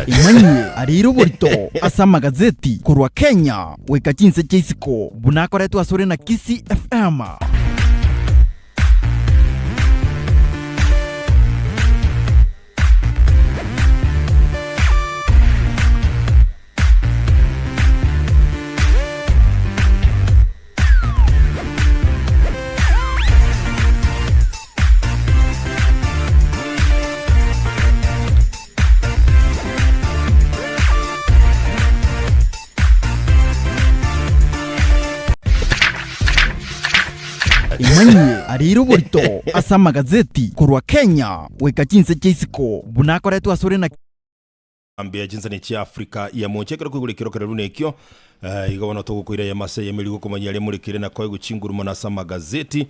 Emanyie areire oborito ase amagazeti korwa Kenya goika chinse chia isiko buna akoretwe asore na Kisii FM. Emanyie areire oborito ase amagazeti korwa Kenya goika chinse chia isiko buna akoretwe asore na. Mambia chinsani chia Afrika ya Mocha ekero koigure ekero kererune ekio eh, igo bono togokoira eyemo ase eyemo erio gokomanyia aria morekire na koegwa chinguru mono ase amagazeti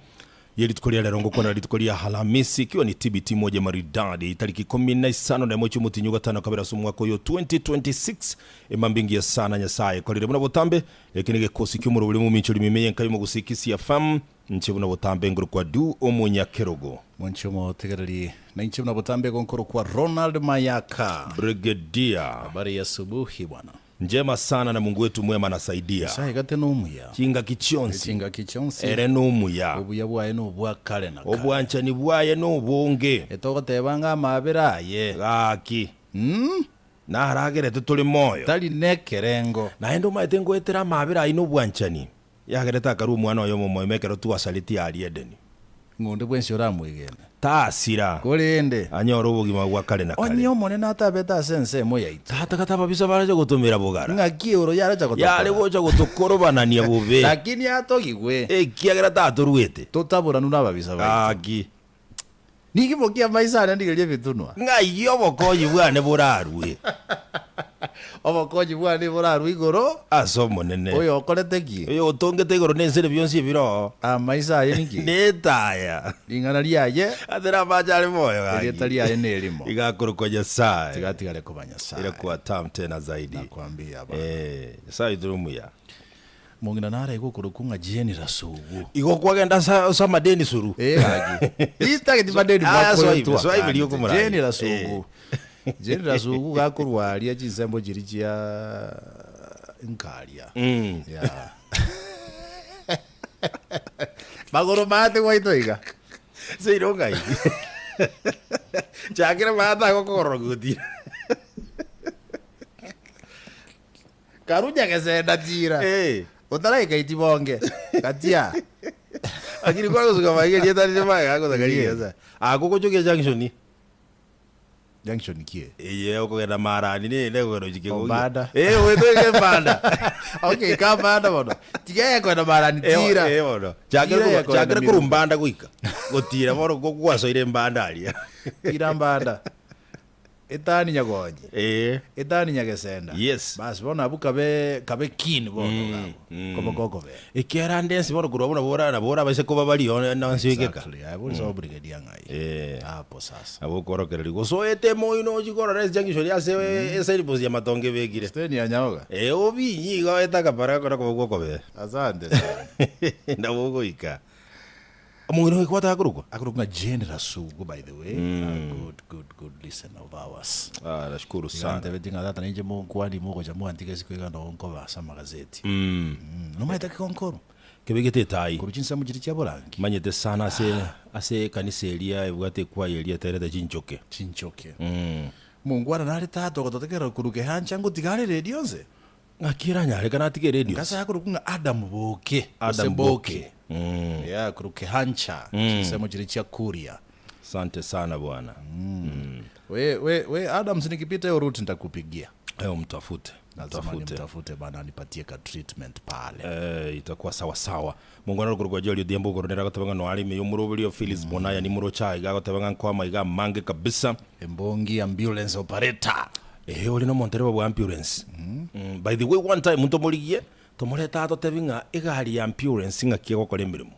ye rituko ria rero ngokwana rituko ria Alhamisi ikiwa ni TBT moja maridadi tariki ikomi na isano na emo chi'omotinyi ogatano kabere ase omwaka oyo 2026 emambia engiya sana Nyasaye ekorire buna botambe eke negekosi ki'omorobori omominchori mime y'enka y'omogusii Kisii FM Inche buna botambe nkorokwa Du omonyakerogo. Monche omotegereri, na inche buna botambe igo nkorokwa Ronald Mayaka. Brigadier. Habari ya asubuhi bwana. Njema sana na Mungu wetu mwema anasaidia. Nyasaye gate nomuya. Chingaki chionsi. Chingaki chionsi. Ere nomuya. Obuya bwaye nobwa kare na kare. Obwanchani bwaye nobonge. Etogoteba ng'a amabera aye. Gaki. Naragerete tore moyo. Tari nekerengo. Naende omanyete ngoetera amabera ayio nobwanchani. Yagerete akarua omwana oye omomoima ekero twasaretie aaria Edeni. Ng'a onde bwensi oramwegene. Tasira. Korende. Anyore obogima bwa kare na kare. Onye Omonene atabete ase ensemo yaito. Tatagete ababisa barache gotomera bogara. Ng'aki eoro yaracha gotokora. Yare gocha gotokorobanania bobe. Lakini atogigwe. Ekiagera tatoruete. Totaboranwe nababisa baito. Gaki. Ningimokie amaiso aane ndigererie ebitunwa. Ng'ai obokonyi bwane borarue? Obokonyi bwane borarue igoro. Ase Omonene. Oyo okorete ki? Oyo otongete igoro na ense na bionsi ebire oo. Amaiso aye ninki? Netaya. Ring'ana riaye. Ase namache are moyo gaki. Erieta riaye nerimo. Iga akorokwa Nyasae. Tiga atigare koba Nyasae. Irakuwa tamu tena zaidi. Nakwambia bana. Eh, Nyasae oito nomuya. Mong'ina nare iga okorokwa ng'a Jane Rasugu. Igo kwagenda ase ase amadeni suru. Eh gaki. Ritageti madeni Ah, soa ibe, mwakoretwa. soa ibe rioka omorai. Jane Rasugu. Jane Rasugu gakorwa aria chinsembo chiria chia nkaria. Mm. Yeah. Magoro maate gwaito iga. Seiro ng'ai. Chakera maate agokogorora gotira. Karunya gesenda tira. Eh. Otaraika itibonge. Gatia. Lakini kwa gosuka maige rieta rire maega agosaka Rie. rigesa. Ako gochokia junction. Junction kie. Eye okogenda marani ne ne kogenda ochike gogia. Ombanda. Eh wetoke mbanda. Okay, kambanda bono. Tiga ekwenda marani tira. Eh bono. Chakere Tira koru- ekwenda chakere miruka. koru mbanda goika. Gotira bono gwasoire mbanda aria. Tira mbanda. Etani nyagonyi, Ee. etani nyagesenda. Yes. Basi bono abwo kabe kabe keen bono iga abwo. Koba gokobera. Ekiagera ande ense bono korwa buna bora nabo orabaise koba baria one nonsi oigeka. Exactly. Aye bori sobo brigadier ng'ai. Eh. Hapo sasa. Nabo okorokereria gose oete emoino ochie korora ase junction ase esignpost ya matongo ebekire. Steni ya nyaoga. Eh obinyi iga oete akapara gakora koba gokobera. Asante sana. Nabo ogoika. Omong'ina oyo kwataka korokwa? Akorokwa ng'a Jane Rasugu by the way. A good good good listener of ours. Ah, nashukuru Iga sana. antebetie ng'a tata ninche monkwani mogocha mwantiga isiko iga noo nkoba ase amagazeti. Mm. Nomaete ki konkorwa? Kebegete etai. Korwa chinsemo chiria chia borangi. Manyete sana ase ase ekanisa eria ebwate ekwaya eria eterete chinchoke. Chinchoke. Mm. Mongwana nare tata ogototegerera korwa kehancha ngotiga are redio nse. Ng'aki eranyarekane atige eredio? Ngase akorokwa ng'a Adam Boke, gose Adam Boke. Boke. Mm. Yeah, korwa Kehancha, chinsemo chiria chia Kuria. Asante sana bwana. We, we, we Adams nikipita hiyo route nitakupigia. Eyo mtafute. Lazima Mtafute. nimtafute bana anipatie ka treatment pale. Eh, itakuwa sawa sawa. Mongwana rokorokwa Joel Odhiambo okoronera agoteba ng'a noare ime y'omoroberio Phyllis Bonaya nimoroche aiga agoteba ng'a nkoama iga amange kabisa. Embongi ambulance operator. Eeh ore nomontereba bwa ambulance. Mm, by the way one time ntomorigie tomorete aa totebi ng'a egari ya ambulance ng'aki egokora emeremo.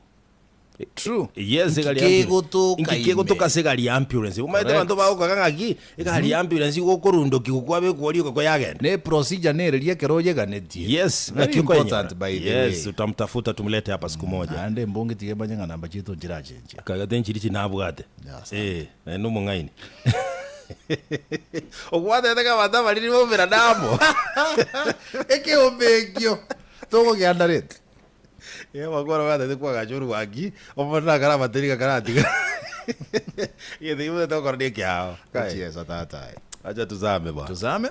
True. Yes, Nki egari ya ambulance. kegotoka Nki ime. kegotoka ase egari ya ambulance. Omanyete Correct. abanto bagokaga ng'aki egari ya ambulance igo okorundoki gokwabekwa rioka koyagenda. Ne procedure nereria ekero oyeganetie. Yes, Very ng'aki okoyenyora. important by the Yes, way. tutamtafuta tumlete hapa siku moja. Naende embongi tiga emanye ng'a namba chiaito nchirachenchia. Kagete nchiri chinabwate. Yes. Eh, naende omong'aini. Ogwatete ng'a abanto abariri baumerane amo. Ekeombe ekio togokiandarete. Ee, abakoro batete kwagacha orwaki, omonene akarabateria ng'a karatiga. Egento ekio motete gokora nekiao. Kai. Gochiesa tata aye. Acha tuzame bwana. Tuzame.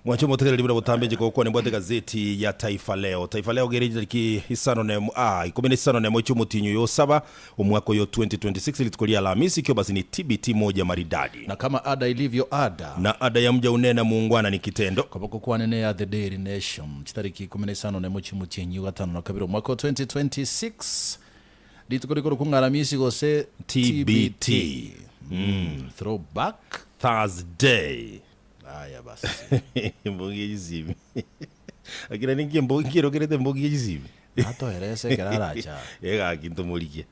Mwanche omotegereri buna botambe inche gokwana nimbwate egazeti ya Taifa Leo. Taifa Leo gere chitariki isano nemo ah, ikomi na isano nemo chi'omotienyi oyo osaba, omwaka oyo 2026 rituko ria Alhamisi, ikiwa basi ni TBT moja maridadi. Na kama ada ilivyo ada. Na ada ya mja unena muungwana ni kitendo. Koboko kwane ne ya The Daily Nation, chitariki ikomi na isano nemo chi'omotienyi o gatano na kabere omwaka o 2026, rituko rikorokwa ng'a Aramisi gose TBT. Mm, throwback. Thursday. Aya basi. Embogi ye chisimi. Lakini ninki embogi nkirokerete embogi ye chisimi? Natoerese ekero arache aa. Eh gaki ntomorigie.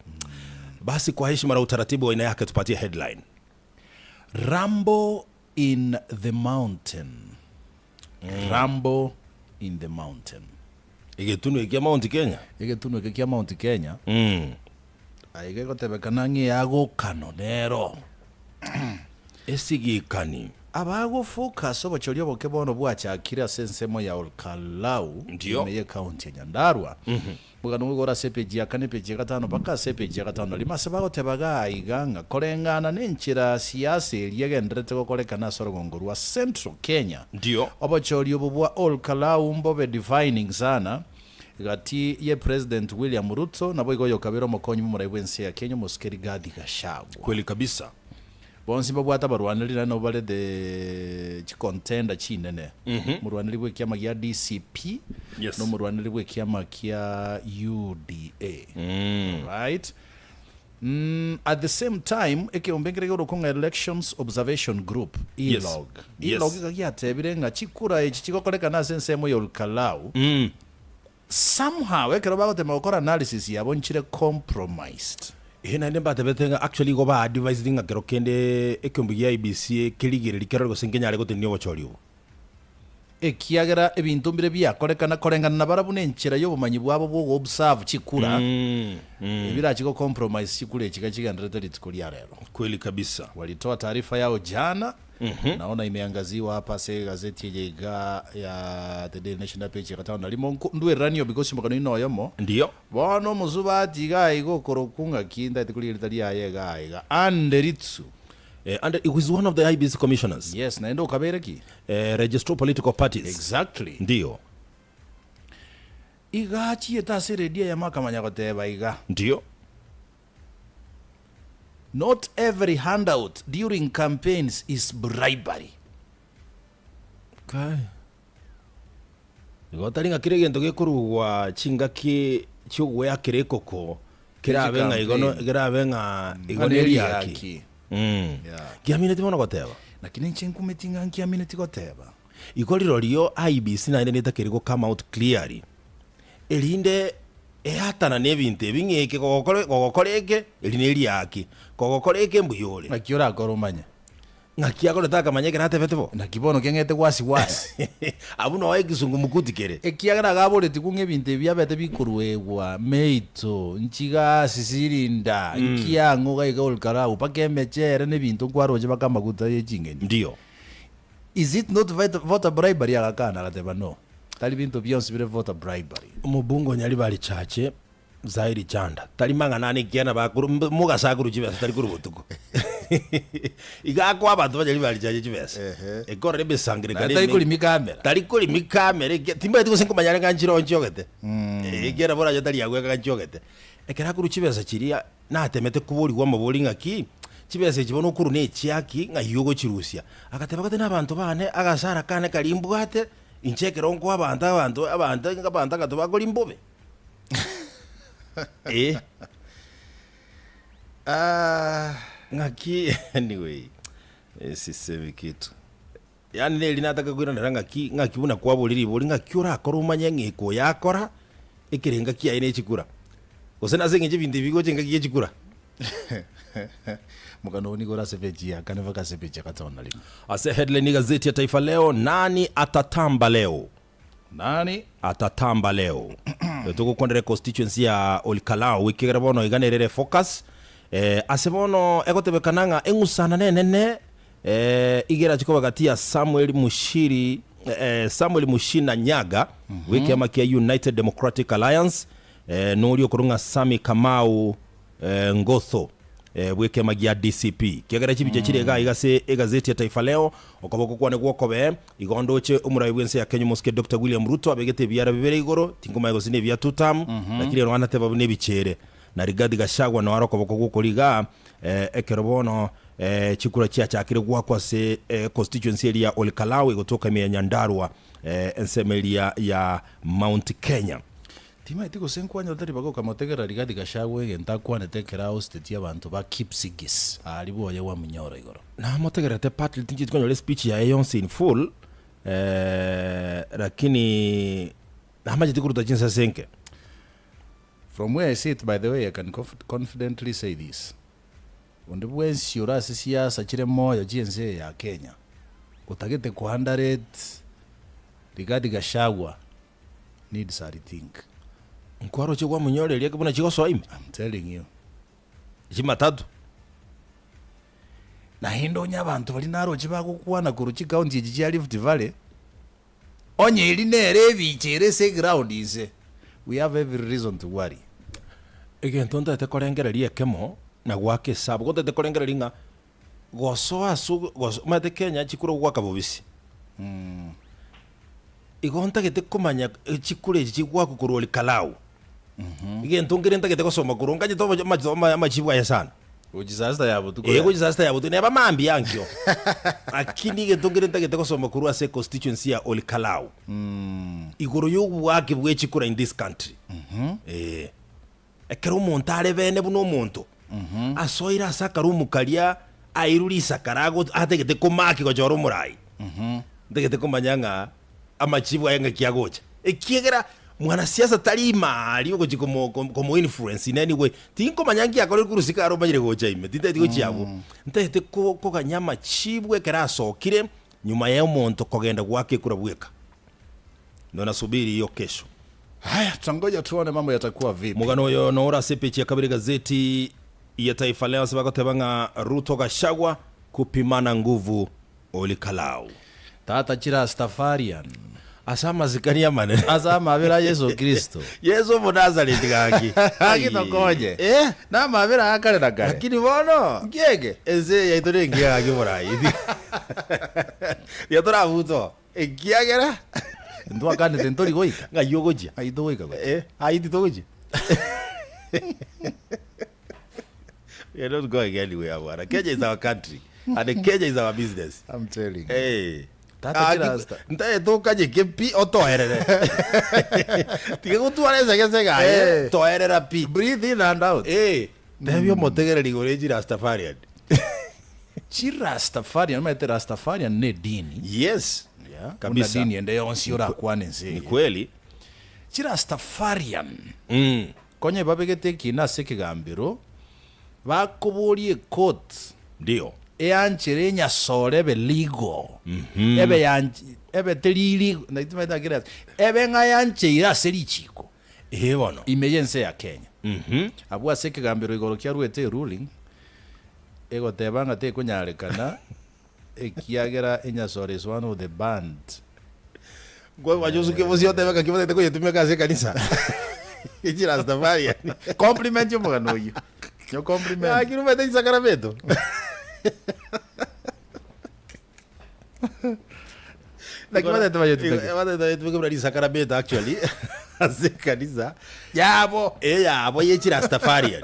Basi kwa heshima na utaratibu wa aina yake tupatie headline. Rambo in the mountain. Rambo in the mountain. Egetunwa ekia Mount Kenya. Egetunwa eke kia Mount Kenya Mm. aiga egotebekana ng'a eyagokano nero. Esigikani. Abagofuka ase obochori oboke bono bwachakire ase ensemo ya Olkalau, Ndio. ime y'ecounty ya Nyandarua. Omogano oyo ore ase epeji ya kane, epeji ya gatano mpaka ase epeji ya gatano na rimo ase bagoteba iga aiga ng'a koreng'ana nenchera siasa eria egendererete gokorekana ase orogongo rwa Central Kenya, Ndio. obochori obo bwa Olkalau mbobe defining sana gati ye President William Ruto naboigo oyokabere omokonyi bw'omorai bw'ense ya Kenya omosike Rigathi Gachagua. Kweli kabisa. Bonsi mbabwate abarwaneri naende nabo bare the chicontender chinene. Omorwaneri bw'ekiama gia DCP Yes. na omorwaneri bw'ekiama kia UDA. Alright. Mm, at the same time ekeombe nkere gekorokwa ng'a Elections Observation Group, Yes. ELOG. Yes. ELOG iga giatebire ng'a chikura echi chigokorekana ase ensemo ya Olkalau, Somehow ekero bagotema gokora analysis yabo nchire compromised. Eeh naende mbatebete ng'a actually igo ba advised ng'a kero kende ekeombe gia IEBC kerigererie kerore gose nkenyare gotenenia obochori obo. Ekiagera ebinto mbire biakorekana koreng'ana na barabwo nenchera y'obomanyi bwabo bw'ogo observe chikura, ebirache go compromise chikura echi iga chigendererete rituko ria rero. Kweli kabisa. Walitoa taarifa yao jana. Naona imeangaziwa hapa ase egazeti eye iga ya The Daily Nation page ya gatano na rimo Nko- ndwereranie because omogano oino oyomo Ndiyo. bono omosubati iga iga okorokwa ng'aki ntaete korigia erita riaye iga iga Anne Ritsu Eh, and he was one of the IEBC commissioners. yes naende okabeire ki Eh, registrar political parties. exactly Ndiyo. iga achiete ase eredio eyemo akamanya goteba iga Ndiyo. Not every handout during campaigns is bribery. Kai. Igo tari ng'a kera egento gekorugwa chingaki chi'ogoeakera ekoko kerabe ng'a igo no- Campaign. kerabe ng'a igo Ng'a neriaki. neriaki. Mm. Yeah. Kiamineti bono goteba. Naki ninche nkumeti ng'a nkiamineti goteba. Igo rirorio IEBC naende netakeri go come out clearly Erinde eatanane ebinto ebi ng'a eke kogokora kogokora eke, eri neriaki, kogokora eke mbuya ore. Naki orakore omanye? Ng'aki akorete akamanya ekero atebete bo? Naki bono keng'ete gwasi gwasi. Abwo noo ekesungumukuti kere. Ekiagera agaboretigwe ng'a ebinto ebi biabete bikoruegwa meito, nchigasi sirinda, nkiang'o gaiga Olkalau, mpaka emechere na ebinto nkwaroche mpaka amaguta ye ching'eni. Ndio. Is it not voter bribery agakana agateba no tari binto bionsi bire voter bribery. Omobunge o Nyaribari Chache, Zairi Chanda, tari mang'ana ane ekiagera bakuru mogaso akorwa chibesa tari korwa botuko. Iga akoa abanto ba Nyaribari Chache chibesa. Ekorora emesangererekano Naende tari emenge. korimi camera. Tari korimi camera ekia timbaeti gose nkomanya are ng'a nchire oo nchiogete. Ekiagera borache tari agwo ng'a nchiogete. Ekero akorwa chibesa chiria Natemete koborigwa amabori ng'aki, Chibesa echi bono okorwa nechiaki, ng'ai ogochirusia? Agateba, Gose nabanto baane, agasara kane karia mbwate, inche ekero nkoa abanto abanto abanto abanto agato bakoria mbobe. Eh. Ng'aki anyway, sisemi kitu. Yaani neri nataka koiranera ng'aki ng'aki buna kwaboria ribori ng'aki orakore omanye ng'a eke oyakora ekerenga kiaye ne chikura. Gose nase eng'encho ebinto ebi bigocha engaki ye chikura. Omogano oo nigo ore ase epeji ya kane mpaka ase epeji ya gatano na rimo. Ase headline y'egazeti ya Taifa Leo, Nani atatamba leo? Nani? Atatamba leo. Togokwanera econstituency ya Olkalau ekiagera bono iga nere ere focus. Eh, ase bono egotebekana ng'a eng'usana nenene. Iga erache koba gati ya Samuel Mushiri Samuel Mushina Nyaga bw'ekiama kia United Democratic Alliance noria okorwa ng'a Sammy Kamau Ngotho bw'ekiama gia DCP. Kiagera chibicha chire iga iga ase egazeti ya Taifa Leo, okoboko kwane gw'okobee, igo ndoche omorai bw'ense ya Kenya omosike Doctor William Ruto abegete ebiara bibere igoro, tinkomanya gose nebia two term, lakini ero anateba buna ebicha ere. Na Rigathi Gachagua noare okoboko gw'okoria igaa, ekero bono chikura chiachakire goakwa ase constituency eria ya Olkalau egotoka ime ya Nyandarua, ensemo eria ya Mount Kenya. Timaeti gose nkwanyorete ribaga okamotegerera Rigathi Gachagua egento akwanete ekero ahosteti abanto ba Kipsigis aaria bwoye gwa Munyoro igoro. Namotegererete partly tincheti konyora espeech yaye yonsi in full lakini namacheti koruta chinsase enke. From where I sit by the way I can confidently say this, onde bwensi ore ase siasa chire moyo chiense eye ya Kenya otagete ko underrate Rigathi Gachagua needs a rethink. Nkwaroche gwamonyoreria ki buna chigosoa ime? I'm telling you. Chimatatu. Naende onye abanto baria naroche bagokwana korwa chicounty echi chia Rift Valley, onye eri nere ebicha ere ase eground inse, we have every reason to worry. Egento ntaete korengereria ekemo na goaka esabu, gotaete korengereria ng'a gosoa ase goso omanyete Kenya chikura gogoaka bobisi. Igo ntagete komanya chikura echi chigoakwa korwa Olkalau. Egento nkere ntagete gosoma korwa nkanyete obo amachibu aye sana. Gochia saa sita ya botuko Eh, gochia saa sita ya botuko neba mambia ankio. Lakini egento nkere ntagete gosoma korwa ase constituency ya Olkalau. Igoro ya oboaki bwe chikura in this country. Eh. Ekero omonto are bene buna omonto, asoire ase akarumu karia airwe risakara ago atagete komaki gochora omorai, ntagete komanya ng'a amachibu aye ng'aki agocha. Ekiagera mwanasiasa tari ime aria ogochia komo komo influence in any way. Tinkomanya nki akorire korwa isiko aro omanyire gocha ime, tintageti gochia abwo. Ntagete ko koganya amachibu ekero asokire, nyuma ya omonto kogenda goaka ekura bweka. Ndo nasubiri hiyo kesho. Haya, tutangoja tuone mambo yatakuwa vipi. Omogano oyo noro ase epeji ya kabere egazeti ya Taifa Leo ase bagoteba ng'a Ruto Gachagua kupimana nguvu Olikalau. Tata Chirastafarian. Ase amasikani amanene. Ase amabera a Yeso Kristo. Yeso Omonazareti gaki. Gaki tokonye. Eh. Namabera aya kare na kare. Lakini bono Nkiege. ense eye yaito nengiya gaki borai. Riria torabuta oo. Ekiagera Ntwakanete ntori goika. Ng'ai ogochia? Ng'ai togoika gochia? Eh, aye titogochia. We are not going anywhere bwana. Kenya is our country and Kenya is our business. I'm telling you. Eh. Tata Ah, Chirasta. ntaye tokanyeke pi otoerere. Tiga gotwara esegesege aye Eh. toerera pi. Breathe in and out. Eh, tebia omotegereri igoro ye Chirastafarian. Chirastafarian, omanyete Rastafarian ne edini. Yes. Yeah, buna Kabisa. dini ende yonsi orakwane ense Ni eye. kweli. Chirastafarian Mm. konye babegete ekina ase ekegambero, bakoboria ecourt Ndio. eanchere enyasore ebe legal, ebe yanch ebe teri illegal, naki timanyete naki ere, ebe ng'a yancheire ase richiko Ee bono. ime y'ense ya Kenya. Mhm. Abwo ase ekegambero igoro kiaruete eruling, Egoteba ng'a tekonyarekana, ekiagera enyasore is one of the band. Nkwabacha osuke bosio otebe ng'aki batagete koyetumeka ase ekanisa. Echirastafarian. Compliment omogano oyio. Nyo compliment. Lakini omanyete chisakarameto. Naki batagete bayetumeke? Batagete bayetumeke buna risakarameto actually ase ekanisa. Yabo. Eyabo ye chirastafarian.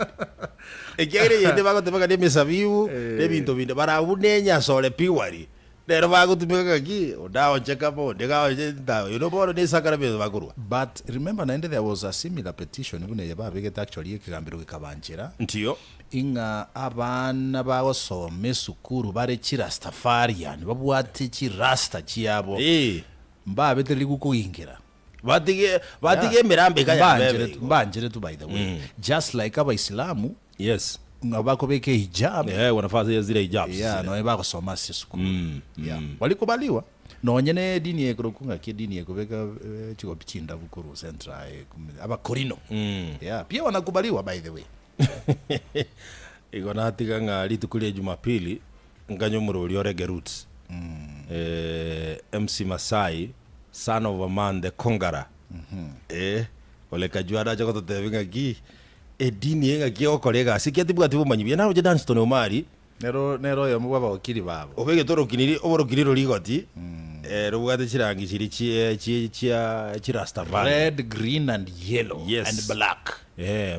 Ekiagera eyende bagoteba ng'a nemesabibu, nebinto binde, barabwo nenyasore piwari. Nero bagotumeka ng'aki, onde aonche kama, onde gaonche nta, oyio bono nesakarameto bakorwa. But remember naende there was a similar petition buna eye babegete actually ekegambero gekabanchera. Ntiyo. Ing'a abana bagosoma esukuru bare chirastafarian, babwate chirasta chiabo, Ee. mbabete rigukoginkera. Batige batige emerambe iga yabebe Mbancheretwe, igo. mbancheretwe by the way. Just like abaisilamu, Yes. ng'a bakobeka ehijab, Eh, wanafaa zile zile hijabs yeah, zile. nonye bagosoma ase esukuru. Yeah. Balikobaliwa, nonye ne edini ekorokwa ng'aki edini ekobeka eh, chigobi chindabu korwa central aye, abakorino. Yeah, pia wanakubaliwa by the way. Igo natiga ng'a rituko ria Jumapili. Nkanye omorori o Reggae Roots, MC Masai, son of a man the conqueror, eh, Ole Kajwang ache gototebia ng'aki edini eye ng'aki egokora egasi, ekiagera tibwati bomanyi buya. Naroche Dunstan Omari, Nero nere oyomo bw'abawakiri babo. Obegete orokiniri oborokiri rorigoti, robwate chirangi chiria chie chie chia chirastafari. Red, green and yellow Yes. and black.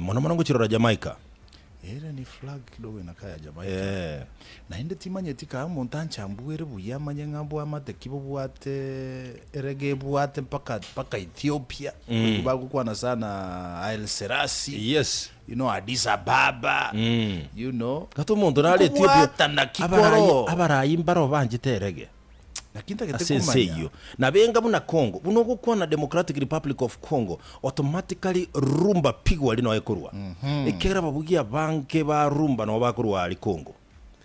Mono mono ngochirora Jamaica. Ere ni flag kidogo inakaa ya Jamaica. Eh. Naende timanyeti kaa omonto anchambwere buya amanye ng'a mbwamate ki bobwate erege ebwate mpaka mpaka Ethiopia. Mm. Bagokwana sana Haile Selassie. Yes. You know Addis Ababa. Mm. You know. Gati omonto nare Ethiopia. Nkobwata naki Abarayi koro. abarayi mbaro banchete erege. Naki ntagete Ase ense komanya. eyio. Nabo enga buna Congo, buna ogokwana Democratic Republic of Congo, automatically rumba pigwa aria noo ekorwa. Ekiagera ababugia abange ba rumba noo bakorwa aria Congo.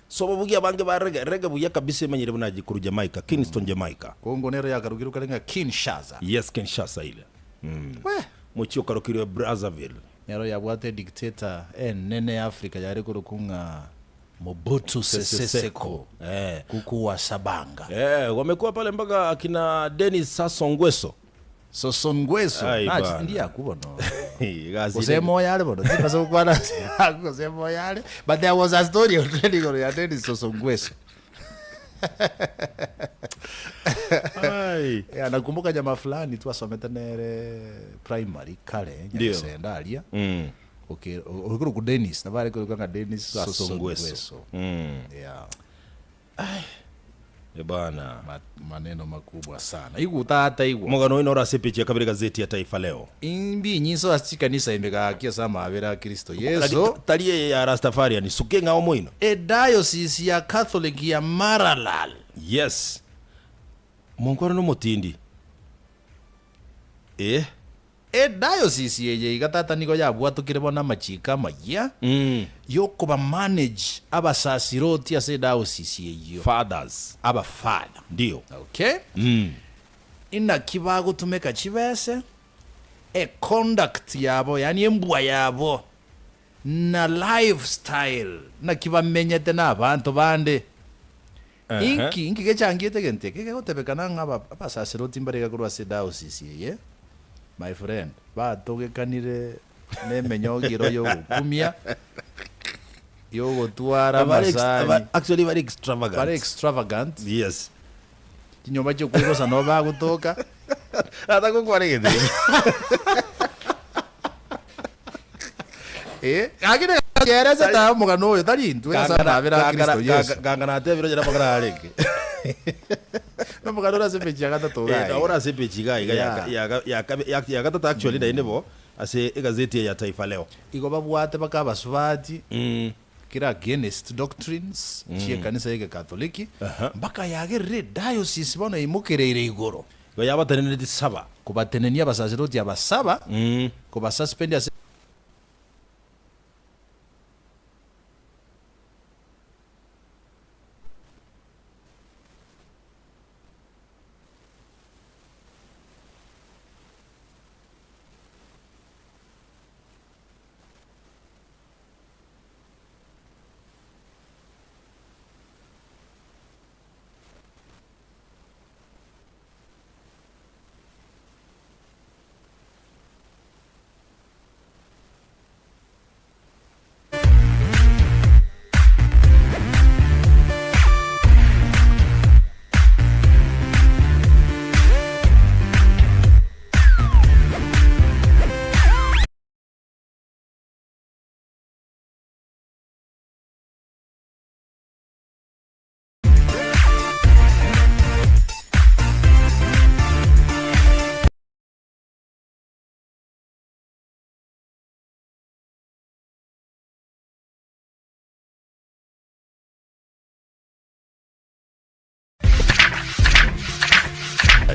So ababugia abange ba reggae, reggae buya kabisa emanyire buna korwa Jamaica, Kingston Jamaica. Congo nero yakarugirwe kare ng'a Kinshasa. Yes, Kinshasa ile. Weh! Mochie okarokirwe Brazzaville. Nero yabwate edictator enene ya Africa yare korokwa ng'a Mobutu Sese Seko, Eh. kuku wa Sabanga. Eh, wamekuwa pale mpaka akina Denis Sassou Nguesso. Sassou Nguesso, Ai, nachi bana. ndi aku bono. Gasi Gose emoyo are bono, timbasa gokwana ase aku gose emoyo are, but there was a story already igoro ya Denis Sassou Nguesso. Ai. Yeah, nakumbuka jamaa fulani twasomete nere primary kare Ndio. Nyabisenda aria. Mm. Okay, okorokwa Dennis, nabo are korokwa ng'a Dennis Sassou Nguesso. Nguesso. Yeah. Eh bana. Ma, maneno makubwa sana. Igwa tata igwa. Omogano oyo noro ase epeji ya kabere gazeti ya Taifa Leo. Imbi nyinso ase chikanisa ime gaki ase amabera a Kristo Lakini Yeso. tari eye ya Rastafarian, suka eng'ao moino. Ediocese ya Catholic ya Maralal. Yes. Monkwana nomotindi. Eh. Ediocese eye iga tata nigo yabwatokire bono amachiko amayia yokoba manage abasasiroti ase ediocese eyio. Fathers. Abafather. Ndio. Okay? Inaki bagotumeka chibese, econduct yabo yaani embwa yabo na lifestyle naki bamenyete na abanto bande. Inki inki gechangiete egento eke? Egegotebekana ng'a aba abasaserdoti mbare iga korwa ase ediocese eye, my friend, batogekanire nemenyogiro y'ogokumia, y'ogotwara Bare ex- amasani, actually bare extravagant. bare extravagant, Yes. chinyomba chi'okoigosa nabo bagotoka. Tata gokwana egento eke. Eh, gaki nere ta omogano oyo tari intwe ase amabera a Kristo Yeso. Ganga natebire onye namang'ana arenge. Nomogano ore ase epeji ya gatato iga Eh, iga. ore ase epeji iga iga Yeah. ya gatato actually naende bo ase egazeti eye ya Taifa Leo. Igo babwate baka abasubati kera against doctrines chi'ekanisa y'egekatholiki mpaka yagerire ediocese bono eimokereire igoro. Igo yabatenenetie saba. Kobatenenia abasaserdoti aba saba, kobasuspend ase.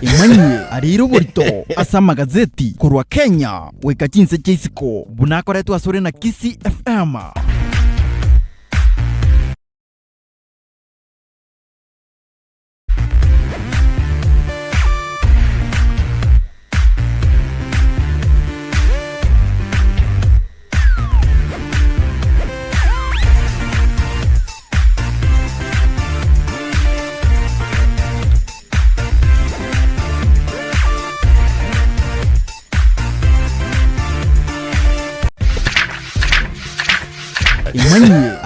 Imanyie arire oborito ase amagazeti korwa Kenya goika chinse chia isiko buna akoretwe asore na Kisii FM.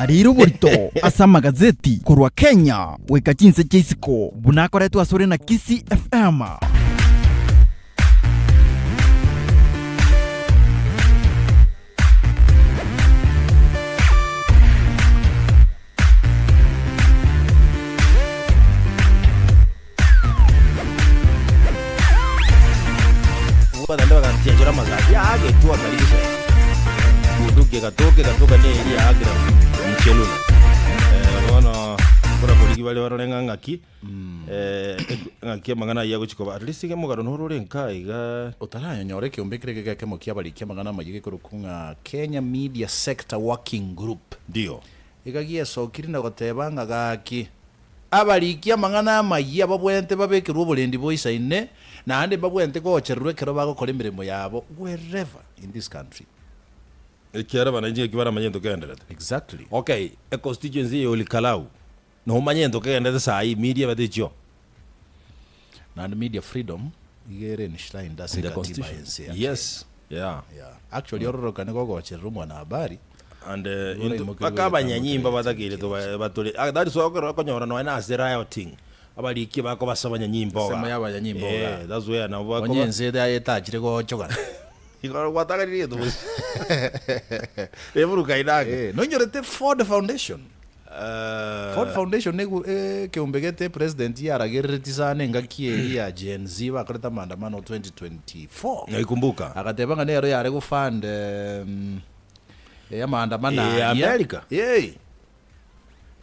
Arire oborito ase amagazeti korwa Kenya goika chinse chia isiko buna akoretwe asore na Kisii FM. Bagende bagatianchora amasasi aagetwe akarisia bunduki egatoka egatoka na eria yaakera mchelule. Eh, bono buna korigi bare barore ng'a ng'aki eh, ng'aki amang'ana ayio agochi koba at least iga omogano noro ore nka iga. Otaranyora ekeombe ekere gekemo kia abariki amang'ana amayia gekorokwa ng'a Kenya Media Sector Working Group. Ndio. Iga giesokire na goteba ng'a gaki, abariki amang'ana amayia babwenerete babekerwe oborendi boisaine, naende mbabwenerete gochererwa ekero bagokora emeremo yabo wherever in this country. Ekiagera abananchi ng'aki baramanye egento kegenderete. Exactly. Okay, econstituency eye Olikalau, nomanye egento kegenderete saa hii, media ebete echio. Naende media freedom iga ere enshrined ase In the ekatiba constitution. y'ense ya Kenya. Yes, yeah. Yeah. Actually ororokane gogocherera omwanahabari And Igo into oraimokerwe mpaka egetambo abanyanyimba keria batakeire kiacha. batore ah, that is why okero okonyora nonya na ase rioting abarikie bakobasa abanyanyimba Ensemo oga ya abanyanyimba oga. Eh, that's where nabo Onye bakoba ense ere etachire gochogana. Igoro gwataganire egento gose eburuka inake Eh, noinyorete Ford Foundation. Ford Foundation nigo ekeombe gete president yaragereretie sana engaki eria ya Gen Z bakorete amaandamano 2024. Naikumbuka. Agateba ng'a nero yare gofund amaandamano Eh, aria. America. Yei.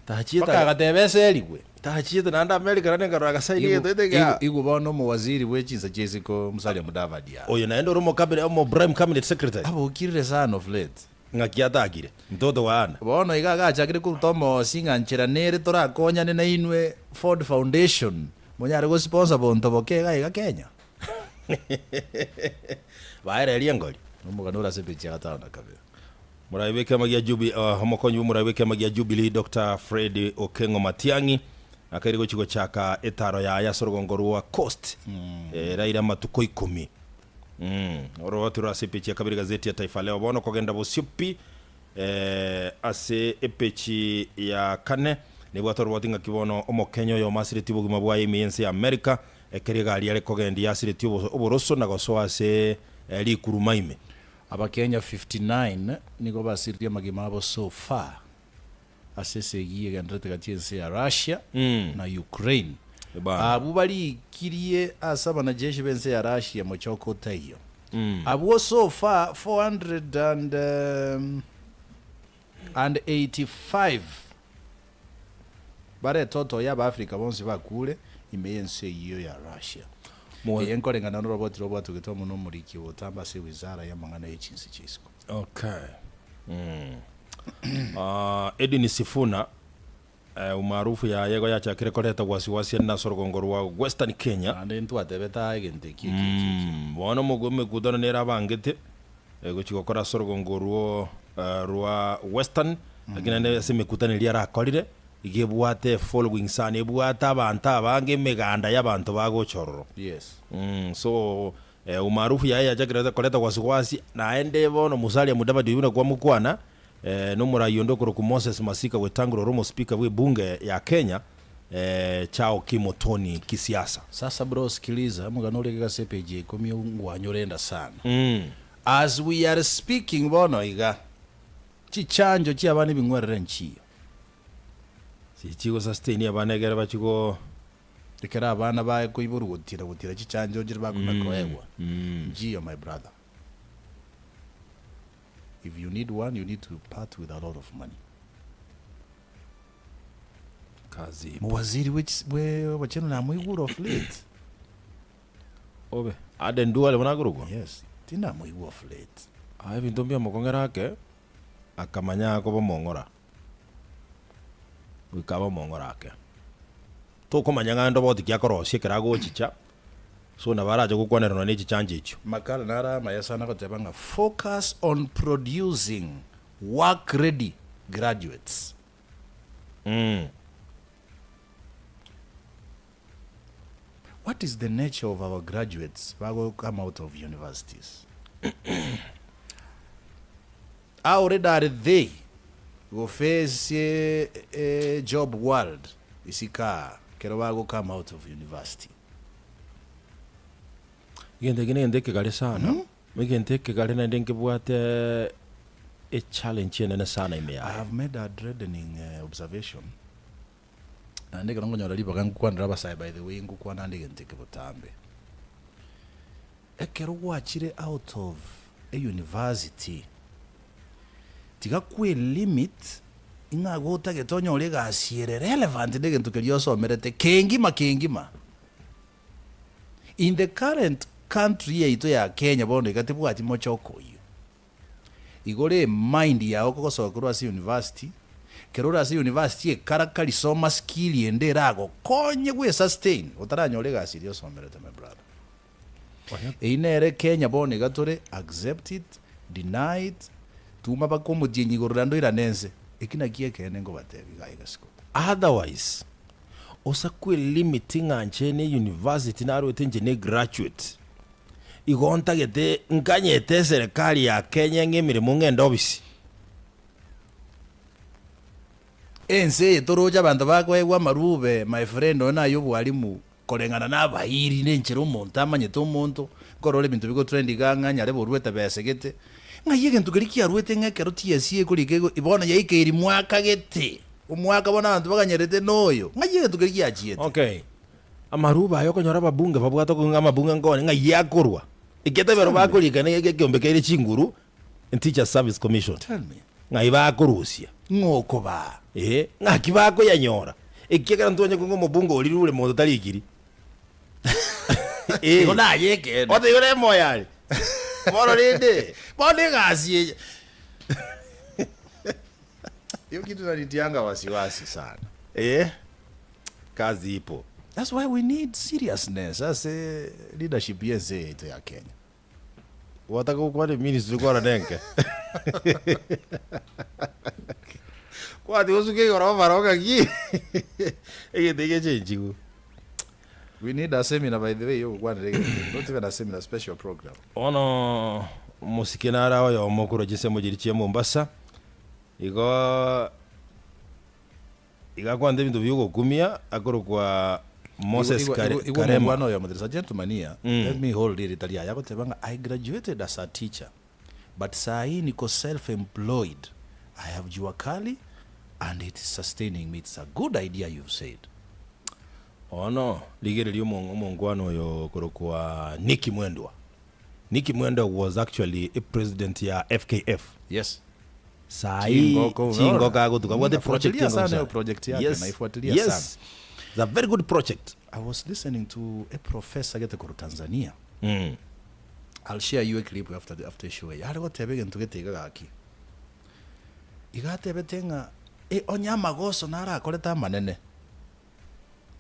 Tachiete Mpaka agateba eserigwe. Tachiete naende America naende nkarora agasaini Igo egento gete igo ekia. igo bono omowaziri bwe chinsa chia isiko Musalia Mudavadi aa. Oyo naende ore omocabinet omo prime cabinet secretary. Abokirire sana of late. Ng'aki atakire? Mtoto wa Anna. Bono iga agachakire koruta omoosi ng'a nchera nere torakonyane nainwe Ford Foundation monyare gosponsor bonto boke iga iga Kenya. Baererie engori. Nomogano ore ase epeji ya gatano na kabere. Morai bw'ekiama gia Jubi omokonyi bw'omorai bw'ekiama gia Jubilee Doctor Fred Okengo Matiang'i akaire gochia gochaka etaro yaye ase orogongo rwa Coast eraire amatuko ikomi. Oroboti rore ase epeji ya kabere gazeti ya Taifa Leo bono kogenda bosio pi ase epeji ya kane nebwate oroboti ng'aki bono omokenya oyomo asiretie obogima bwaye ime y'ense ya America ekero egari are kogendia yasiretie oboroso na gosoa ase rikuruma ime. Abakenya 59 nigo basiririe amagima abo so far ase esegi egendererete gati y'ense ya Russia na Ukraine. Bana. Abwo barikirie ase abanajeshi b'ense ya Russia mochoko otaiyo. Abwo so far 485 bare total ya Abaafrika bonsi bakure ime y'ense eyio ya Russia. Eye nkoreng'ana noroboti robwatogete amo nomoriki obotambe ase ewizara y'amang'ana ye chinse chia isiko. Okay. Mm. Ah, Edwin Sifuna eh, umaarufu yaye igo yachakire koreta wasiwasi ande ase orogongo rwa Western Kenya. Naende ntwatebete aa egento eki eki eki eki. Mm, bono omogu emekutano nere abangete eh, gochia gokora ase orogongo orwo eh, rwa Western lakini naende ase emekutano eria arakorire iga ebwate efollowing sana ebwate abanto abange emeganda y'abanto bagocha ororo. Yes. Mm, so eh, umaarufu yaye yachakire koreta wasiwasi naende bono Musalia Mudavadi oyio buna kwamokwana eh, nomorai onde okorokwa Moses Masika Wetangula ore omospeaker bw'ebunge ya Kenya eh, chao kimotoni kisiasa. Sasa bro sikiliza omogano oria iga ase epage ya ikomi ngwanyore enda sana. Mm. As we are speaking bono iga, chichanjo chia abana ebing'werere nchiyo. Chichigo sustain abana ekere bachie go. Ekero abana bakoiborwa gotira gotira chichanjo nchire bakona koegwa nchiyo my brother. If you need one you need to part with a lot of money. Kazi ipo. Mowaziri bwe chis- bwe obochenu namoigure of late. Obe. Aden Duale buna akorokwa? Yes, tinamoigwa of late. Aye ebinto mbiamokong'era ake, akamanya akoba omong'ora. Goika abe omong'ora ake. Tokomanya ng'a ndoboti ki akorosia ekero agochicha, so nabo arache gokwanerwa nonya ne chichanjo echio. Makala naro amaya sana goteba ng'a focus on producing work ready graduates. What is the nature of our graduates bago come out of universities? How ready are they? Go face e job world isiko aa kero bago come out of university. Egento eke negento ekegare sana, egento ekegare naende nkebwate echallenge enene sana ime I yaye. have made a dreadening observation naende ekero nkonyora ribaga nkokwanera abasae by the way nkokwana ande egento eke botambe. Ekero gwachire out of e university tiga kwe limit ing'a igo otagete onyore egasi ere relevant na egento keria osomerete kengima kengima. In the current country yaito ya Kenya bono iga tebwati mochoko oyio. Igoro emind yao kogosoka korwa ase university, kero ore ase university ekarakari soma skill ende eragokonye gwe sustain otaranyora egasi eria osomerete my brother. Eyio nere Kenya bono iga tore, accept it, deny it, tuma baka omotienyi igoro naende oirane ense. Eki nakio ekeene nkobatebia iga iga siko. Otherwise, osakwe limit ng'a nche ne university narwete nche ne graduate, igo ntagete nkanyete eserekari ya Kenya ng'a emeremo ng'ende ofisi. Ense eye toroche abanto bakoegwa amarube my friend oyo naye obwalimu Koreng'ana nabairi nenchera omonto amanyete omonto, nkorora ebinto bigotrend iga ng'a nyarebe oruete besa gete, ng'ai egento keria kiaruete ng'a ekero TSC ekorika igo bono yaikeiri mwaka gete, omwaka bono abanto baganyerete noyo, ng'ai egento keria giachiete. Okay, amarube aya okonyora ababunge babwate okong'a amabunge nkone ng'ai akorwa? Ekiagera Tell me. bakorika na ekeombe keire chinguru, Teachers Service Commission, Tell me. ng'ai bakorusia? Ng'o okobaa? Ee, ng'aki bakoyanyora? Ekiagera ntwanye kong'a omobunge oria rure monto tarikiri. Ee. Igo naye ekeene. Ote igo nemoyo are. Bono rende. Bono egasi eye. Hiyo kitu inanitianga wasiwasi sana. Ee, kazi ipo. That's why we need seriousness ase leadership y'ense yaito ya Kenya. Gwataka gokwana eministry kwana nenke. Kwati gosuka igoro obara ng'aki egento eke gechenchigu. We need a seminar by the way yogokwanera egento eke. Not even a seminar, special program. Bono omosike nare oyomo korwa chinsemo chiria chia Mombasa, igo Iga akwante ebinto bi'ogokumia akorokwa Moses Igwa- Kare- igwa- igwa Karema. omongwana oyomo there is a gentleman here let me hold erita riaye agoteba ng'a I graduated as a teacher but saa hii niko self employed I have jua kali and it is sustaining me it's a good idea you've said. Bono rigereria omo- omongwana oyo okorokwa Nicky Mwendwa. Nicky Mwendwa was actually a president ya FKF. Yes. Sai Chingoko unaona? chingoko agotuka abwate project Nafuatilia sana engomu hiyo project yake, Yes. naifuatilia yes. sana. It's a very good project. I was listening to a professor gete korwa Tanzania. Mm. I'll share you a clip after the, after show eye. Are goteba egento gete iga gaki. Iga atebete ng'a e, onye amagoso narakorete amanene.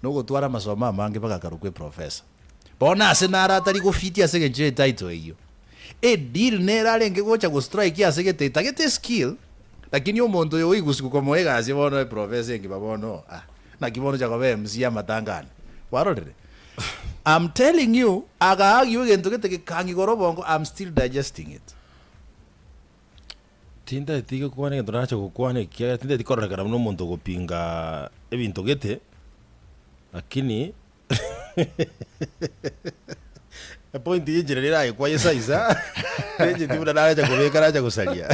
Nogotwara amasomo amange bagakarokwa eprofesa. Bono ase naro atari gofitia ase engencho y'etitle eyio. Edeal nere arenge gocha gostrike ase gete etagete eskill, lakini omonto oyo oigusiwa komoa egasi bono eprofesa engima bono ah naki bono ocha koba MC amatanga ane. Kwarorire? I'm telling you agaagigwa egento gete gekang'a igoro obongo I'm still digesting it. Tintageti gokwana egento nache gokwana ekiagera tintageti kororekana buna omonto ogopinga ebinto gete, lakini epoint ya enchera riria eragekwaye saisa, tencheti buna narecha kobeka nacha gosaria.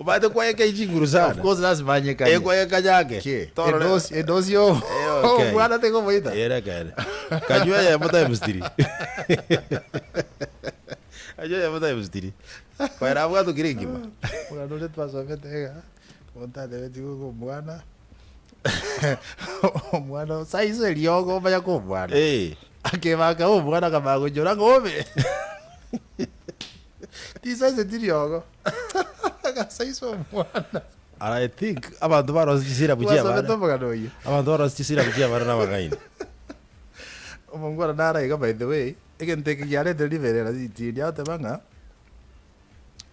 Omanyete kwayeka chinguru Of sana, course lazima anyekanye. ekwayeka yake, Ki? torore Edosi edosi yo Eh, okay. omwana tegomoita. Ere ekeene. Kanywa eyemo times three. Kanywa eyemo times three. Kwera abwatokire engima. Omwana oria twasomete iga, omonto atebetigwe ng'a omwana, omwana saiso eriogo omanya ko omwana. Eh. Akebaka omwana akamanya gochora ng'a obe. Tisaiseti riogo. Agasaisa omwana. And I think abanto barosie chisirabu chia Twasomete abana. omogano oyio. Abanto barosie chisirabu chia abana nabang'aini. Omongwana naro iga by the way, egento eke kiarete riberera ritindi agoteba ng'a.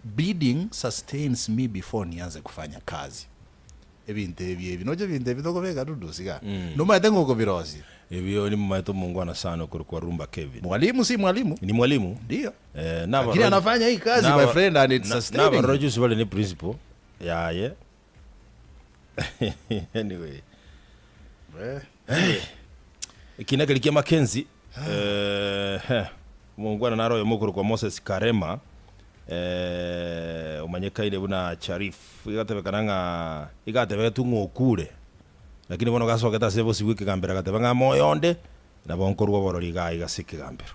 Bidding sustains me before nianze kufanya kazi. Ebinto ebi ebi noche ebinto ebi tokobeka dudusi igaa. Nomanyete ng'a okobirosia. Ebio nimomanyete omongwana sana okorokwa Rumba Kevin. Mwalimu si mwalimu? Ni mwalimu. Ndio. Eh, naba Lakini anafanya hii kazi my friend and it's sustaining. Nabarora juzi bare ne principal yaye. Anyway. Ekina keria kia Mackenzie, eh, omongwana naro oyomo okorokwa Moses Karema, eh, omanyekaine buna Charif, egatebekana ng'a iga atebegetwe ng'a okure, lakini bono gasogete ase bosio bw'ekegambero agateba ng'a moyo onde, nabo nkorwa oborori iga aiga ase ekegambero.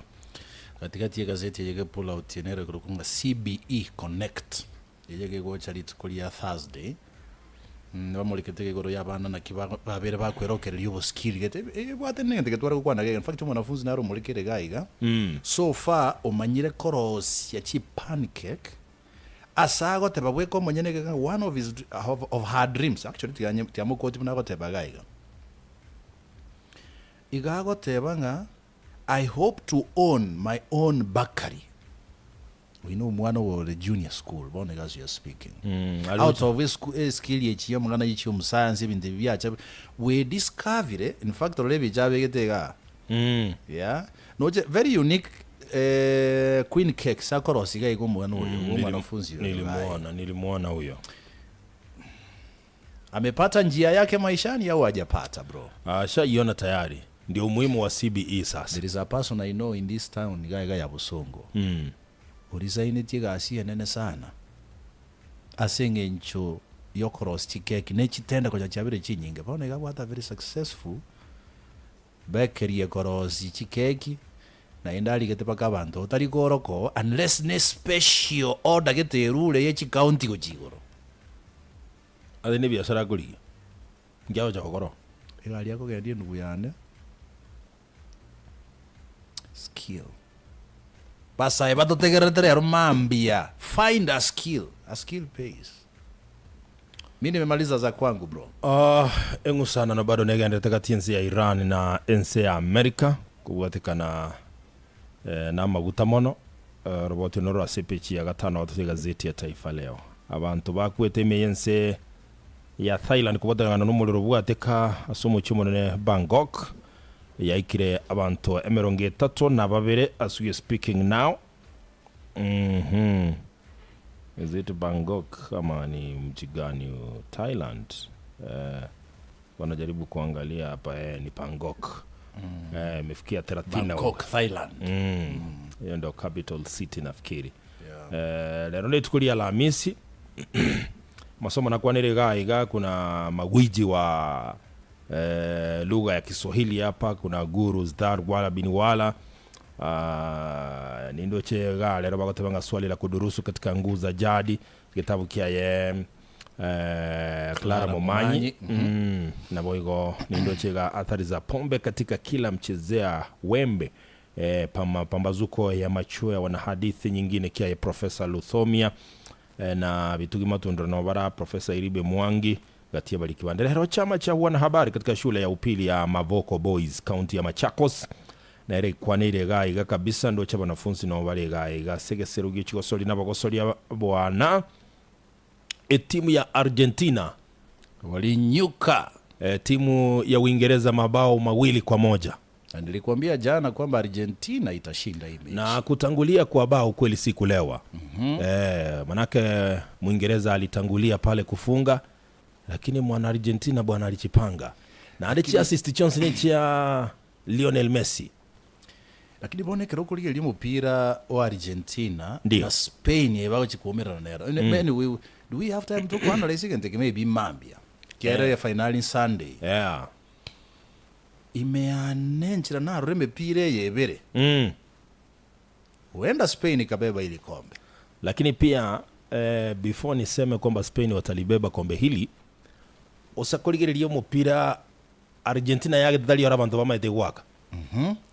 Gatigati y'egazeti eye gepull out nere ekorokwa ng'a CBE Connect. Eye gegocha rituko ria Thursday, bamorekete iga igoro y'abana naki babere bakwerokereria oboskiri gete ebwate negento getware gokwana gega in fact omwanafunzi nare omorekere iga iga so far omanyire korosia chi pancake ase agoteba bweka omonyene iga ng'a one of his of her dreams actually tiga tiga mokoti buna agoteba iga iga. Iga agoteba ng'a I hope to own my own bakery. Oyo nomwana ore junior school bono iga as we are speaking. Out of esku eskill echi ya amang'ana ye chiomusayansi ebinto ebi biacha we discovery in fact rora ebicha abegete igaa yeah noche very unique queen cakes akorosia iga iga omwana oyo mm, omwanafunzi oyo igaa. Nilimwona, nilimwona huyo. Amepata njia yake maishani au hajapata bro? Ashaiona tayari. Ndio umuhimu wa CBE sasa. There is a person I know in this town iga iga ya Bosongo orisigneti egasi enene sana ase eng'encho yokorosia chikeki ne chitenda konya chiabire chinyinge bono iga abwate a very successful bakery ekorosia chikeki naende arigete mpaka abanto otari koroka oo unless ne special order gete erure ye chicounty gochia igoro. Ase nebiasara akorigia, inki agocha gokora oo? Egari akogendia endugu yane skill. Basae batotegererete rero mambia, find a skill, a skill pays. Mi nimemaliza za kwangu bro. Eng'usanano bado negenderete gati y'ense ya Iran na ense ya America kobwatekana namaguta mono. Oroboti noro ase epeji ya gatano gatato y'egazeti ya Taifa Leo. Abanto bakwete ime y'ense ya Thailand kobwatekana nomorero obwateka ase omochie omonene Bangkok yaikire abanto emerongo etato na babere as we are speaking now. Uhmm is it Bangkok ama ni mji gani huu? Thailand eh, wanajaribu kuangalia hapa eh, ni Bangkok eh, imefikia 30 na Bangkok, Thailand. Hiyo ndo capital city nafikiri. Eh, lero rituko ria Alhamisi masomo nakwanire iga iga kuna magwiji wa eh, lugha ya Kiswahili hapa kuna guru Zdar Wala bin Wala Ah, nindoche iga rero bagoteba ng'a swali la kudurusu katika nguu za jadi getabu kiaye eh, Clara Clara Momanyi Momanyi, nabo igo nindoche iga athari za pombe katika kila mchezea wembe eh, pama, pambazuko ya machweo na hadithi nyingine kiaye Profesa Luthomia eh, na Bitugi Matundro Nobara Profesa Iribe Mwangi gatia bariki bande rero chama cha wanahabari katika shule ya upili ya Mavoko Boys kaunti ya Machakos nere ikwanire iga iga kabisa ndoche abanafunzi nabo bare iga iga ase egesero gie chigosori nabagosoria bwana etimu ya Argentina Walinyuka. eh, timu ya Uingereza mabao mawili kwa moja Na nilikuambia jana kwamba Argentina itashinda hii mechi. na kutangulia kwa bao kweli si kulewa. Eh, manake Mwingereza alitangulia pale kufunga, lakini mwana Argentina bwana alichipanga na alichi assist chance ni chia Lionel Messi. Lakini bono ekero okorigereria omopira o Argentina Ndio. na Spain ebagochikuomerana nero. Anyway, do we have time to kuanalyze egento eke maybe mambia? Kiagera eye finali Sunday. Yeah. Ime yane enchera narore emepira eye ebere. Huenda Spain ikabeba hili kombe. Lakini pia eh, before niseme kwamba Spain watalibeba kombe hili osakorigereria omopira Argentina yagetari ore abanto bamaete gwaka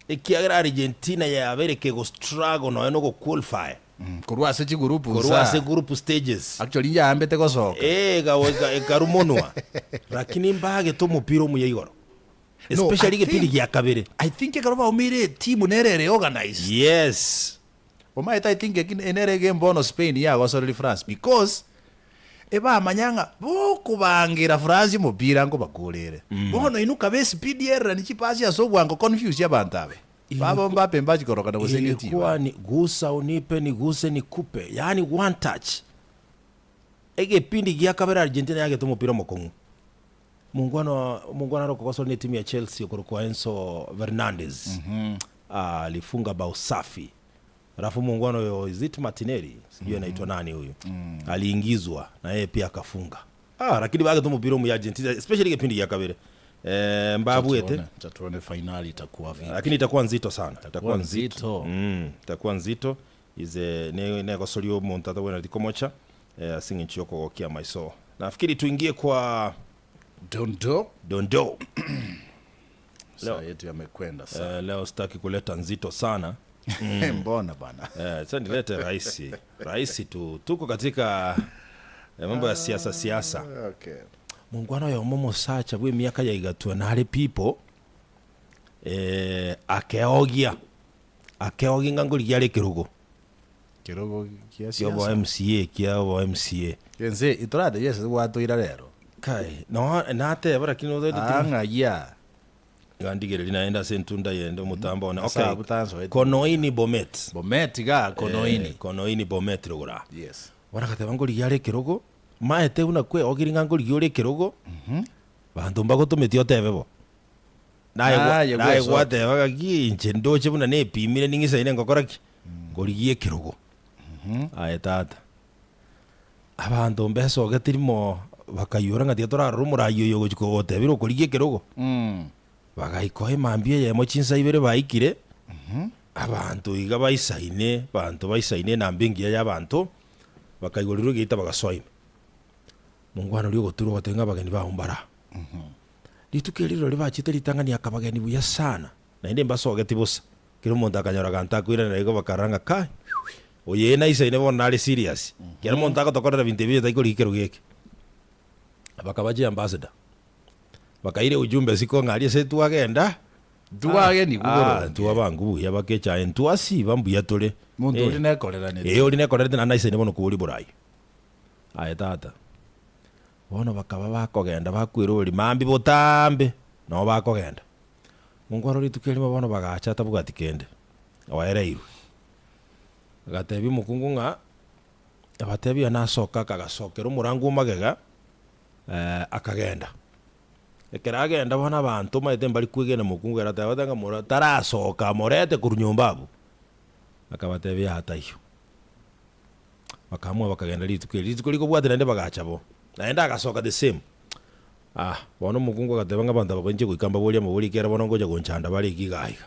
ekiagera Argentina yabere kego struggle nonya no go qualify Korwa ase chigroup korwa ase nsa. group stages Actually nyaambete gosoka. Eh, ekarumonwa lakini mbagete omopira omuya igoro No, especially I egepindi think- gia kabere I think ekero baumeire etimu nere ere organized. yes Omaete I think eki nere egame bono Spain yagosoreria France because ebamanya ng'a bokobangera France omopira nkobakorere. Bono inwe kabe espeed ererani chipasi ase obwango confuse abanto abe. Baba Mbappe mbachi korokana gose ng'etiba. Ilikuwa ni gusa unipe niguse nikupe, yaani one touch. Egepindi gia kabere Argentina yagete omopira omokong'u. Mongwana mongwana are okogosora ne etimu ya Chelsea okorokwa Enzo Fernandez alifunga bao safi. Alafu mongwana oyo is it Martinelli? Sijui anaitwa nani huyu. Aliingizwa na yeye pia akafunga. Ah, lakini bagete omopira omuya Argentina especially egepindi gia kabere. Eh, mbabuete. Tuone, acha tuone finali itakuwa vipi. Lakini itakuwa nzito sana. Itakuwa nzito. Itakuwa nzito ize ne negosoria omonto atagwenereti komocha eh, ase eng'encho yokogokia amaiso. Nafikiri tuingie kwa Dondo. Dondo. Saa yetu yamekwenda sana. Eh, leo sitaki kuleta nzito sana. Mbona bana? Eh, sasa nilete rahisi. Rahisi tu. Tuko katika mambo ya siasa siasa. Okay. Mongwana oyomo omosacha bw'emiaka ya igatwa nare pipo eh, akeogia akeogia ng'a ngorigia are ekerogo Kirogo kia kia obo siasa. MCA kia obo MCA Ense itorate yes gwatoira rero. kai no nateba lakini otoete Ah ng'aya. iga ndigereria naende ase entunda yende omotambo one okay Asabu tansoete. Konoini Bomet Bomet ga Konoini. Eh, Konoini Bomet rogora Yes. Bono agateba ngorigia are ekerogo, maete buna kweogirie ng'a ngorigia ore ekerogo, banto mbagotometie otebe bo. Naye gwa- Naye naye gwesokia. gwateba gaki inche ndoche buna nepimire ning'isaine ngokora ki? Ngorigie ekerogo. Aye tata, abanto mbesogete rimo bakainyora ng'a tiga torarore omorai oyo ogochia kogotebera okorigia ekerogo. Bagaika emambia eyemo chinsa ibere baikire, abanto iga baisaine, abanto baisaine enamba engiya y'abanto, bakaigorerwa egeita bagasoa ime. Mongwana oria ogoturwa ogateba ng'a abageni bao mbara. Rituko erio rirorio bachete ritang'ani akabageni buya sana, naende mbasogeti bosa. Kera omonto akanyora aganto akoiranera igo bakarora ng'a kai, oyo ee naisaine bono nare serious. Kera omonto agotokorera binto ebi otaikorigia ekerogo eke. Bakaba chiambassador. Bakaira ujumbe isiko ng'a aria ase twagenda, Ntwagenigwe ah, boronge. ntwabangu buya bakechaye, ntwasiba mbuya tore. Monto Eh, oria nekoreranete. eh, oria nekorerete naende naisaine bono koboria borai. Aye tata, bono bakaba bakogenda bakwerwa mambia botambe, nabo bakogenda. Monkwana rituko erimo bono bagacha atabwati kende, oereirwe. Agatebia omokungu ng'a, abatebia nasoka akagasokera omorango o magega. Akagenda. Ekero agenda bono abanto omanyete mbari kwegena mokungu ere ateba ng'a mora tarasoka amorete korwa nyomba abwo. Akabatebia yaya taiyo. Bakaamua bakagenda rituko erio, rituko rikobwatia naende bagacha bo. Naende agasoka the same. Ah, bono omokungu agateba ng'a abanto aba inche goika mbaborie amabori ekiagera bono ngocha gonchanda bare iga iga iga.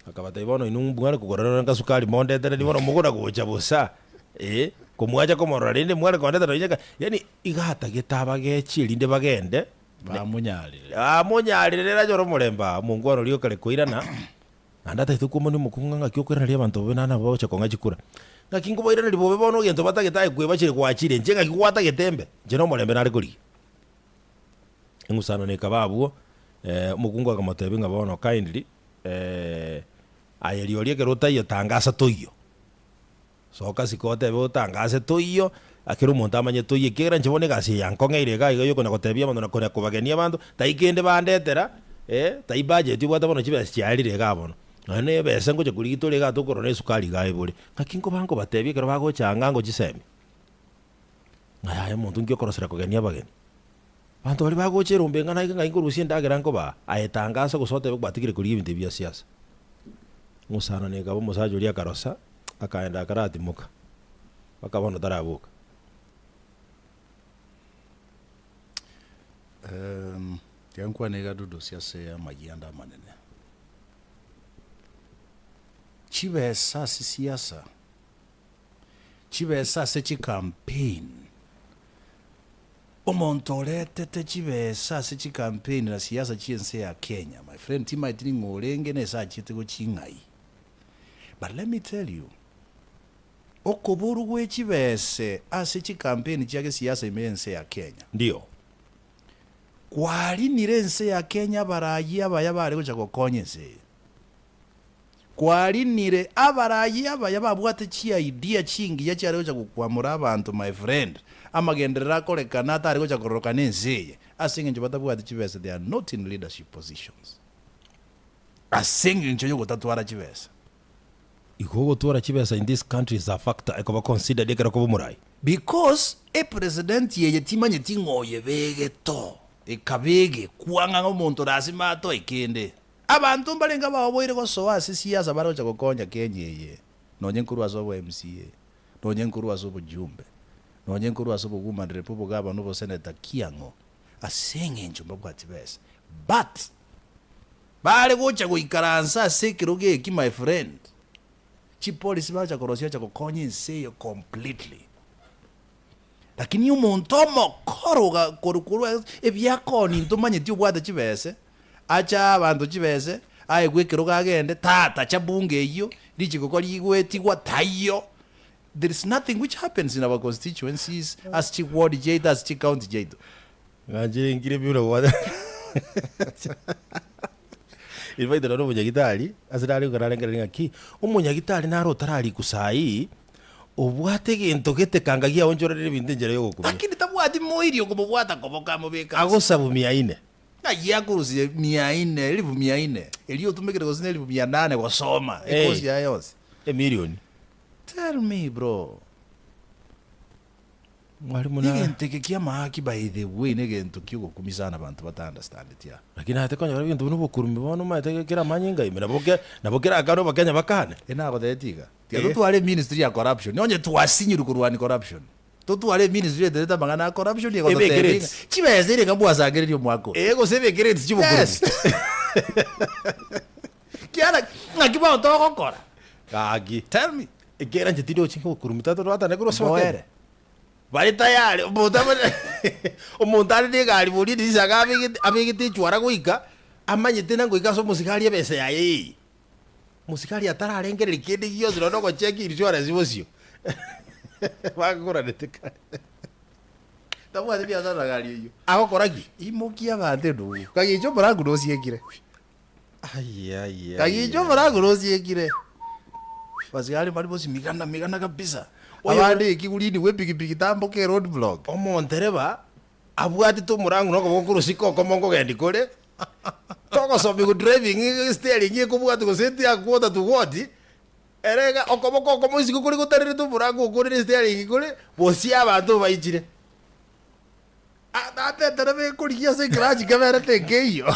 Akabatebia, Bono inwe mware kogora nonya ngasukari mondetereri bono mogora gocha bosa, eh, komwacha komorora rende mware kondetera nonya ka yaani iga atagete abagechi erinde bagende Bamonyarire. bamonyarire rero anyore omorembe aa. Omongwana oria okare koirana, naende atagete kwomania omokungu ng'a ng'aki okoiraneria abanto bobe naende nabo bagocha kong'a chikura. Ng'aki nkobairaneria bobe bono egento batagete aye kwebachire gwachire inche ng'aki gwatagete mbe? Inche nomorembe nare korigia. Eng'usano nekaba abwo, omokungu akamotebia ng'a bono kindly, aye rirorio ekero otaiyo tangasa toiyo. Soka isiko otebe otangase toiyo, kera omonto amanye toiyo ekiagera inche bono egasi eye yankong'eire iga iga yokonya gotebia abanto na konya kobagenia abanto, tai kende bandetera, tai budget obwate bono chibesa chiarire igaa bono. Nonya na ebesa ngocha korigia tore igaa tokorora esukari igaa ebore. Ng'aki nkoba nkobatebia ekero bagocha ang'e ngochisemia. Ng'a yaya omonto nki okorosera kogenia abageni? Abanto baria bagocha erombe eng'ana iga ng'ai nkorusia endagera nkobaa? Aye tangasa gose otebe gwatigire korigia ebinto ebi bia siasa. Omosano nekaba omosacha oria akarosa, akaenda akaratimoka, mpaka bono taraboka. Tiga nkwane iga Dudusi ase amayianda amanene. Chibesa ase siasa. Chibesa ase chicampaign. Omonto oretete chibesa ase chicampaign na siasa chi'ense ya Kenya, my friend, timaeti ning'o orenge nese achiete gochia ing'ai. But let me tell you, okoborwa gwe chibese ase chicampaign chia gesiasa ime y'ense ya Kenya, Ndio. kwarinire ense ya Kenya abarayia abaya bare gocha gokonya ense eye. Kwarinire abarayia abaya babwate chiidea chingiya chiare gocha gokwamora abanto my friend, amagenderero akorekana atare gocha kororokana ense eye ase engencho batabwati chibesa they are not in leadership positions ase engencho yogotatwara chibesa. Igo ogotwara chibesa in this country is a factor ekoba considered ekero okoba omorai. Because epresident eye timanyeti ng'a oyebegete oo. Ekaba egekwa ng'a omonto lasima atoe kende. Abanto mbarenge abaoboire gosoa ase siasa bare gocha gokonya Kenya eye, nonye nkorwa ase obo MCA, nonye nkorwa ase obojumbe, nonye nkorwa ase obowoman rep, obogavana, oboseneta, ki ang'o, ase eng'encho mbabwati besa. But bare gocha goikaransa ase ekerogo eki my friend, chipolicy bagocha korosia bacha gokonya ense eye completely. Lakini omonto omokoro oga korwa korwa ebiakoni ntomanyeti obwate chibese, ache ae abanto chibese, aegwe ekerogo agende, tatacha bunge eyio, richiko korigoetigwa taiyo. There is nothing which happens in our constituencies, ase chi ward chiaito, ase chi county chiaito. Ng'anchire nkire pi buna In fact nonye omonyagitari, ase nare goika narengereria ng'a ki, omonyagitari naro otararikwa saii, obwate egento gete kanga giaonchoreire ebinto enchera yogokumia. Lakini tabwati moiri okomobwata koboko amobeke ase. Agosabu mia ine. Ng'ai akorusia mia ine, elifu mia ine, eria otumekire gose ne elifu mia nane gosoma ekosi yaye yonsi. Emilioni. Tell me bro. Mwalimu na. Egento eke kia amahaki by the way negento kiogokumia sana abanto bata understandeti aa. Lakini aye tikonyora ebinto buna obokurumi bono omanyete kera amanyinga ime nabo ke nabo kera akane abakenya bakane. Enagotebetie iga, tiga totware eministry ya corruption, onye twasinyirwe korwania corruption, totware eministry eterete amang'ana a corruption egototebia Ebeke ng'a rates. chibesa ere iga mwasangereria omwaka oyo. Ee gose ebeke rates chiobokurumi. Yes. Kiara ng'aki bono togokora? Gaki. Tell me. Ekiagera inche tindochi ng'a obokurumi tata korwa ase abakenya. Mboere. Bare tayari, omonto abare omonto are na egari boria edirisa iga abegete abegete echwara goika, amanyete na ngoika ase omosigari ebesa yaye eye. Mosigari atararengereria kende gionsi nonye na ogocheki insurance bosio, bakoranete kare. Tabwati biasara na gari eyio. Agokora ki? Imokia abanto endugu. Kagicha omorangu nosiekire. Ayayaya. Kagicha omorangu nosiekire. Basigari mbari bonsi migana migana kabisa. Oyo- Abande ekigurindi bwe epikipiki tamboka eroad block. Omontereba abwatete omorangu na okoboko korosiko okomo nkogendi kore, togosomiwa driving steering ekobwati gose tia quarter to what, ere iga okoboko okomo isiko kore gotarerete omorangu okorire steering kore, bosie abanto baichire. Tata etereba ekorigia ase ekrachi keberete nkeiyo.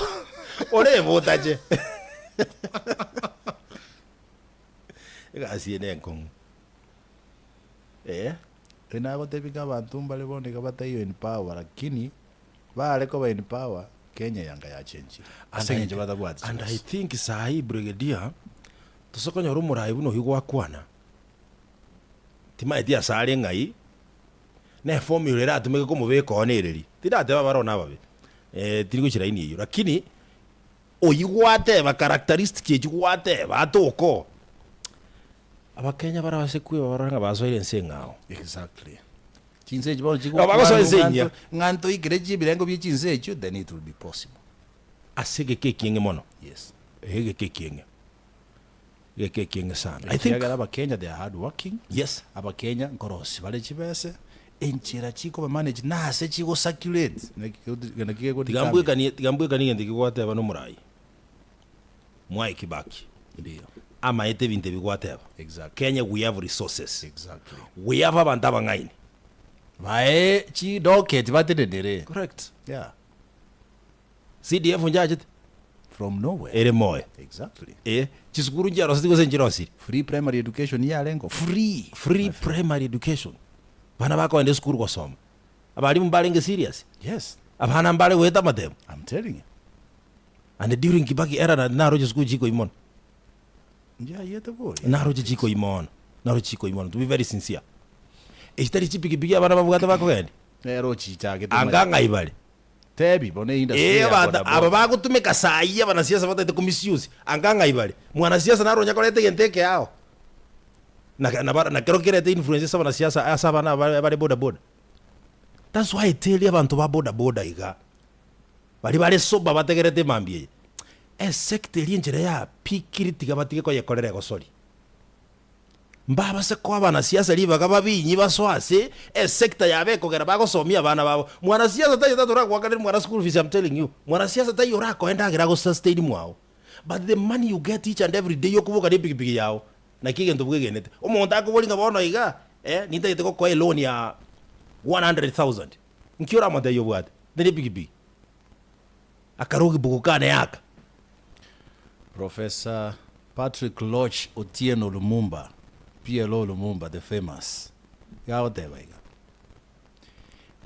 Orebotache. Egasi eye nenkong'u. Eh. Nagotebi ng'a abanto mbare bono iga bataiyo in power lakini bare koba in power Kenya yanga yachenchire ase eng'encho batabwati And I chibesa. think saii brigadier, tose konyora omorai buna oyio gwakwana, timaeti ase are ng'ai, na eformula eratumeke komobeka oo nereri. Tindateba abare oo nababe, tiri gochia laini eyio, lakini oyio gwateba characteristic echio gwateba atoke oo, abakenya bare ase kweba barore ng'a basoire ense eng'ao. Exactly. Chinse echi bono Nabo bagosoa ense chigokwanwa enyia. ng'a ng'a ntoikere chibirengo bie chinse echio then it will be possible. Ase egeka ekieng'e mono. Yes. Egeka ekieng'e. Egeka ekieng'e sana. I think. Ekiagera abakenya they are hard working. Yes. Abakenya nkorosia bare chibese, enchera chikoba managed na ase chigo circulate naki Tiga gegodetermine. mbwekanie tiga mbwekanie egento ekio gwateba na omorai Mwai Kibaki. Ndiyo. Amaete ebinto ebi gwateba. Exactly. Kenya we have resources. Exactly. We have abanto abang'aini. Bae chidocket batenenere. Correct. Yeah. CDF nchachete From nowhere. ere moyo. Exactly. Eh, chisukuru nchiaroseti gose nchirosiri. Free primary education yarengo free. Free primary education. Bana bakoenda esukuru gosoma. Abalimu mbarenge serious. Yes. Abana mbare goeta amatemo. I'm telling you. And during Kibaki era na naroche sukuru chikoi mono. Nchiayete bori. Naroche chikoi mono. Naroche chikoi mono. To be very sincere. Echi tari chipikipiki abana babwate bakogendia. Nero ochichagete Anga ng'ai bare. Tebi bono eindustry Ee, ya abanto boda aba boda. bagotumeka saii abanasiasa batagete ko-misuse, anga ng'ai bare? Mwanasiasa naro onya koreta egento ekeao, na na bara na kero kerete influence ase abanasiasa ase abana aba bare boda boda. That's why I tell you abanto ba boda boda iga, baria bare sober bategerete emambia eye, esector eria enchera ya pikiri tiga batige koyekorera egosori. Mbabase koa abanasiasa ribaga babinyi basoe ase esector yabo ekogera bagosomia abana babo. Mwanasiasa taiyo tata oragoakanere mwana school fees am telling you. Mwanasiasa taiyo orakoe endagera ago sustain mwao. But the money you get each and every day okoboka ne epikipiki yao naki egento bwegenete. Omonto akoboria ng'a bono iga eh nintagete gokoa eloan ya 100,000 nki oramotebie obwate? Tari epikipiki. Akarogi bugukane aka. Professor Patrick Loch Otieno Lumumba, PLO Lumumba the famous, iga agoteba iga,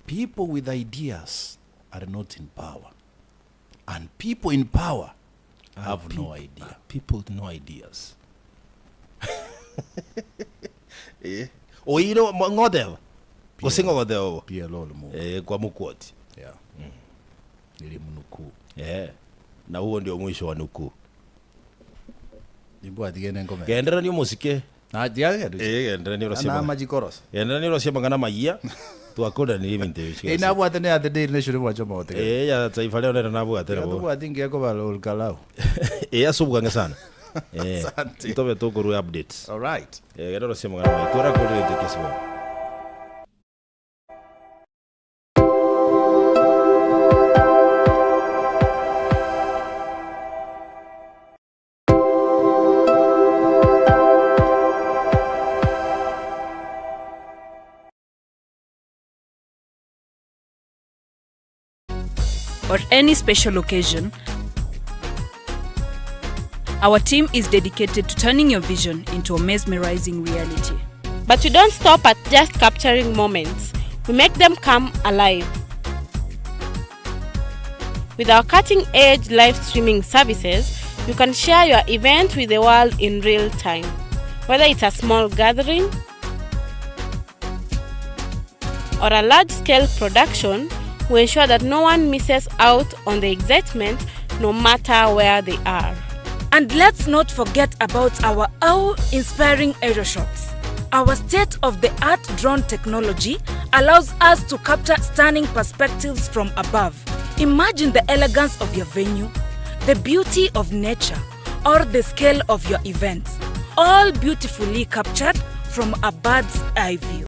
People with ideas are not in power, and people in power have no idea. People with no ideas. Eh, oiro ng'oteba gose ng'ogoteba bo PLO Lumumba. eh, kwa mukwoti Yeah. Nilimnukuu. eh, na huo ndio mwisho wa nukuu. Nimbwati gende nkomenta. Gendererania omosike Na tiagende. eh, gendererania orosie Na amang'ana. amachikorosa. Gendererania orosie amang'ana amayia twakoranire ebinto ebi Eh, chigasi. nabwate ne ya The Daily Nation mwanche omogotegerera. Eh, ya Taifa Leo nere nabwate nabo. Tobwati ngekoba Olkalau. Eh, ase obwange sana. Eh, Asante. ntobe tokorwa updates. All right. Eh, genda orosie amang'ana amayia twarakorire egento ekiya ase bono. Or any special occasion, our team is dedicated to turning your vision into a mesmerizing reality. But we don't stop at just capturing moments, we make them come alive. With our cutting edge live streaming services, you can share your event with the world in real time. Whether it's a small gathering or a large scale production, we ensure that no one misses out on the excitement no matter where they are. And let's not forget about our awe inspiring aerial shots. Our state of the art drone technology allows us to capture stunning perspectives from above. Imagine the elegance of your venue, the beauty of nature, or the scale of your event, all beautifully captured from a bird's eye view.